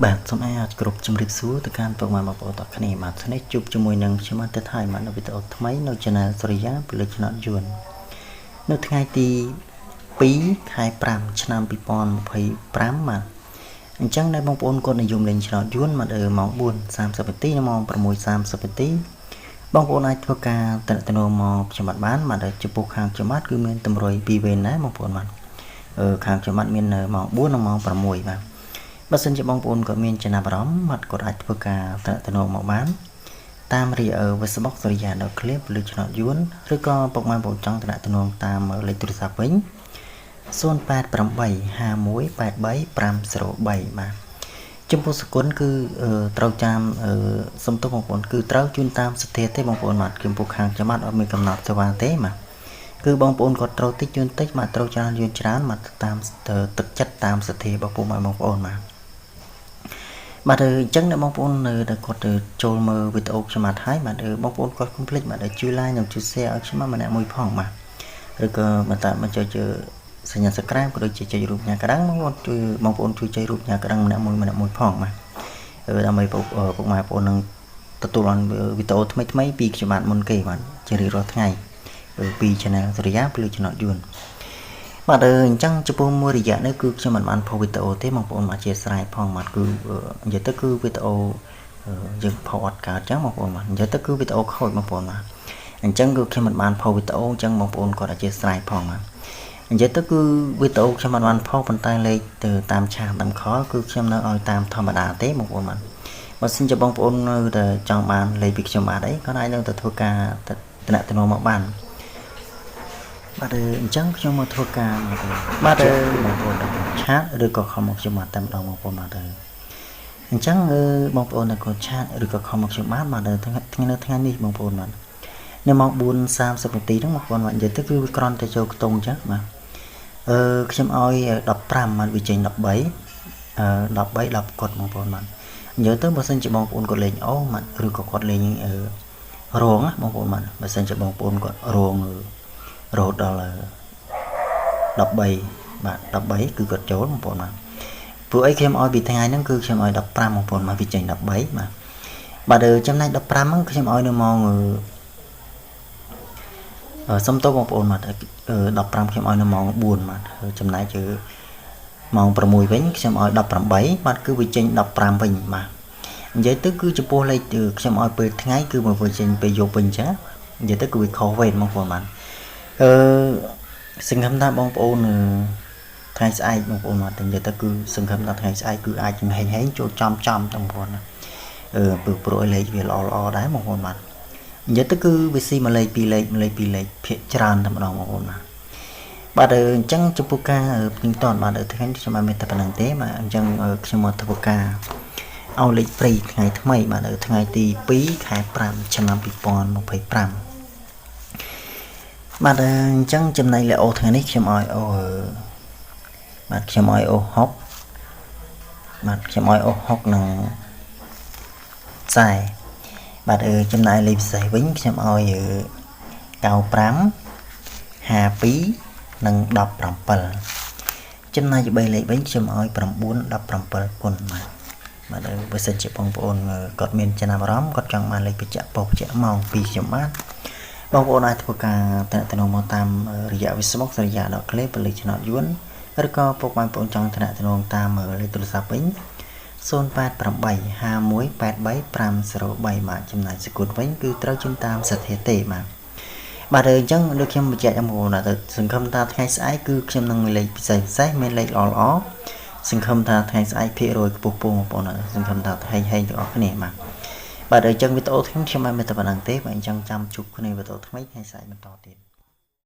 បាទសូមអនុញ្ញាតគ្រប់ជម្រាបសួរទៅកាន់ពុកម៉ែបងប្អូនទាំងគ្នាបាទថ្ងៃនេះជួបជាមួយនឹងខ្ញុំអន្តថៃបាទនៅវីដេអូថ្មីនៅ Channel សូរិយាពលិចឆ្នោតយួននៅថ្ងៃទី2ខែ5ឆ្នាំ2025បាទអញ្ចឹងដែលបងប្អូនគាត់និយមលេងឆ្នោតយួនមកដល់ម៉ោង4:30នាទីនិងម៉ោង6:30នាទីបងប្អូនអាចធ្វើការតំណតំមកខ្ញុំបាទបានបាទចំពោះខាងខ្ញុំបាទគឺមានតម្រុយ2វេនដែរបងប្អូនបាទខាងខ្ញុំបាទមានម៉ោង4និងម៉ោង6បាទបើសិនជាបងប្អូនក៏មានចំណាប់អារម្មណ៍បាទគាត់អាចធ្វើការតំណតំមកបានតាមរយៈ Facebook សូរិយាដកឃ្លៀបឬឆ្នោតយួនឬក៏ពុកម៉ែបងប្អូនចង់តំណតំតាមលេខទូរស័ព្ទវិញ088 51 83 503បាទចំពោះសគុណគឺត្រូវចាំសំទោសបងប្អូនគឺត្រូវជូនតាមសទ្ធាទេបងប្អូនបាទចំពោះខាងចាំបាត់អត់មានកំណត់សេវាទេបាទគឺបងប្អូនគាត់ត្រូវតិចជូនតិចបាទត្រូវច្រើនជូនច្រើនបាទតាមទឹកចិត្តតាមសទ្ធារបស់ពុកម៉ែបងប្អូនបាទបាទអញ្ចឹងអ្នកបងប្អូននៅដែលគាត់ចូលមើលវីដេអូខ្ញុំបាទហើយបាទបងប្អូនគាត់កុំភ្លេចបាទជួយ like និងជួយ share ឲ្យខ្ញុំម្នាក់មួយផងបាទឬក៏បន្តមកចុចសញ្ញា Subscribe ក៏ដូចជាចុចរូបញ៉ាកណ្ដឹងបងប្អូនជួយបងប្អូនជួយចុចរូបញ៉ាកណ្ដឹងម្នាក់មួយម្នាក់មួយផងបាទដើម្បីពុកម៉ែបងប្អូននឹងទទួលបានវីដេអូថ្មីថ្មីពីខ្ញុំបាទមុនគេបាទជារៀងរាល់ថ្ងៃពី Channel សូរិយាពលឺចំណតយួនបាទអញ្ចឹងចំពោះមួយរយៈនេះគឺខ្ញុំមិនបានផុសវីដេអូទេបងប្អូនមកអធិស្ឋានផងបាទគឺនិយាយទៅគឺវីដេអូយើងផុសអត់កើតអញ្ចឹងបងប្អូនបាទនិយាយទៅគឺវីដេអូខូចបងប្អូនបាទអញ្ចឹងគឺខ្ញុំមិនបានផុសវីដេអូអញ្ចឹងបងប្អូនគាត់អធិស្ឋានផងបាទនិយាយទៅគឺវីដេអូខ្ញុំមិនបានផុសប៉ុន្តែលេខទៅតាម chat តាម call គឺខ្ញុំនៅឲ្យតាមធម្មតាទេបងប្អូនបាទបើសិនជាបងប្អូននៅតែចង់បានលេខពីខ្ញុំបាទអីក៏អាចនឹងទៅធ្វើការតំណតំណមកបានបាទអញ្ចឹងខ្ញុំមកធ្វើការបាទបងប្អូន chat ឬក៏ call មកខ្ញុំបាទតែម្ដងបងប្អូនបាទអញ្ចឹងបងប្អូនដែលគាត់ chat ឬក៏ call មកខ្ញុំបាទបាទថ្ងៃនៅថ្ងៃនេះបងប្អូនបាទនៅម៉ោង4:30នាទីហ្នឹងបងប្អូនបាទនិយាយទៅគឺវាគ្រាន់តែចូលខ្ទង់អញ្ចឹងបាទខ្ញុំឲ្យ15បាទវាចេញ13អឺ13 10គាត់បងប្អូនបាទនិយាយទៅបើសិនជាបងប្អូនគាត់លេងអូបាទឬក៏គាត់លេងរងណាបងប្អូនបាទបើសិនជាបងប្អូនគាត់រងរហូតដល់13បាទ13គឺគាត់ចូលបងប្អូនបាទព្រោះអីខ្ញុំឲ្យពីថ្ងៃហ្នឹងគឺខ្ញុំឲ្យ15បងប្អូនមកវាចេញ13បាទបាទចំណែក15ហ្នឹងខ្ញុំឲ្យនៅម៉ោងសុំទោសបងប្អូនបាទ15ខ្ញុំឲ្យនៅម៉ោង4បាទចំណែកគឺម៉ោង6វិញខ្ញុំឲ្យ18បាទគឺវាចេញ15វិញបាទនិយាយទៅគឺចំពោះលេខខ្ញុំឲ្យពេលថ្ងៃគឺមកវាចេញពេលយប់វិញអញ្ចឹងនិយាយទៅគឺវាខុសវេនបងប្អូនបាទអឺសង្ឃឹមថាបងប្អូនថ្ងៃស្អែកបងប្អូនបាទនិយាយទៅគឺសង្ឃឹមថាថ្ងៃស្អែកគឺអាចហែងហែងចូលចំចំបងប្អូនណាអឺព្រោះព្រោះលេខវាល្អល្អដែរបងប្អូនបាទនិយាយទៅគឺវាស៊ីមួយលេខពីរលេខមួយលេខពីរលេខភាកច្រើនតែម្ដងបងប្អូនបាទបាទអញ្ចឹងចំពោះការផ្ទៀងផ្ទាត់បាទថ្ងៃនេះខ្ញុំអត់មានតែប៉ុណ្្នឹងទេបាទអញ្ចឹងខ្ញុំមកធ្វើការឲ្យលេខ free ថ្ងៃថ្មីបាទនៅថ្ងៃទី2ខែ5ឆ្នាំ2025បាទអញ្ចឹងចំណែកលេអូថ្ងៃនេះខ្ញុំឲ្យអូបាទខ្ញុំឲ្យអូ6បាទខ្ញុំឲ្យអូ6និងខ្សែបាទចំណែកលេខពិសេសវិញខ្ញុំឲ្យ95 52និង17ចំណែក3លេខវិញខ្ញុំឲ្យ9 17គុណបាទបាទបើសិនជាបងប្អូនគាត់មានចំណាប់អារម្មណ៍គាត់ចង់បានលេខបញ្ជាក់ប៉ុស្តិ៍បញ្ជាក់ម៉ោងពីខ្ញុំបាទបងប្អូនអាចធ្វើការតំណមកតាមរយៈ Facebook សរិយាដកក្លេពលិឆ្នោតយួនឬក៏ពុកបងប្អូនចង់តំណតាមលេខទូរស័ព្ទវិញ088 51 83 503បាទចំណែកសគុណវិញគឺត្រូវជូនតាមសទ្ធាទេបាទបាទអញ្ចឹងដូចខ្ញុំបញ្ជាក់បងប្អូនទៅសង្ឃឹមថាថ្ងៃស្អែកគឺខ្ញុំនឹងមានលេខពិសេសពិសេសមានលេខល្អល្អសង្ឃឹមថាថ្ងៃស្អែកភាគរយខ្ពស់ពងបងប្អូនសង្ឃឹមថាហែងហែងទាំងអស់គ្នាបាទបាទអញ្ចឹងវីដេអូខ្ញុំខ្ញុំមិនមានតែប៉ុណ្្នឹងទេបាទអញ្ចឹងចាំជួបគ្នាវីដេអូថ្មីថ្ងៃស្អែកបន្តទៀត។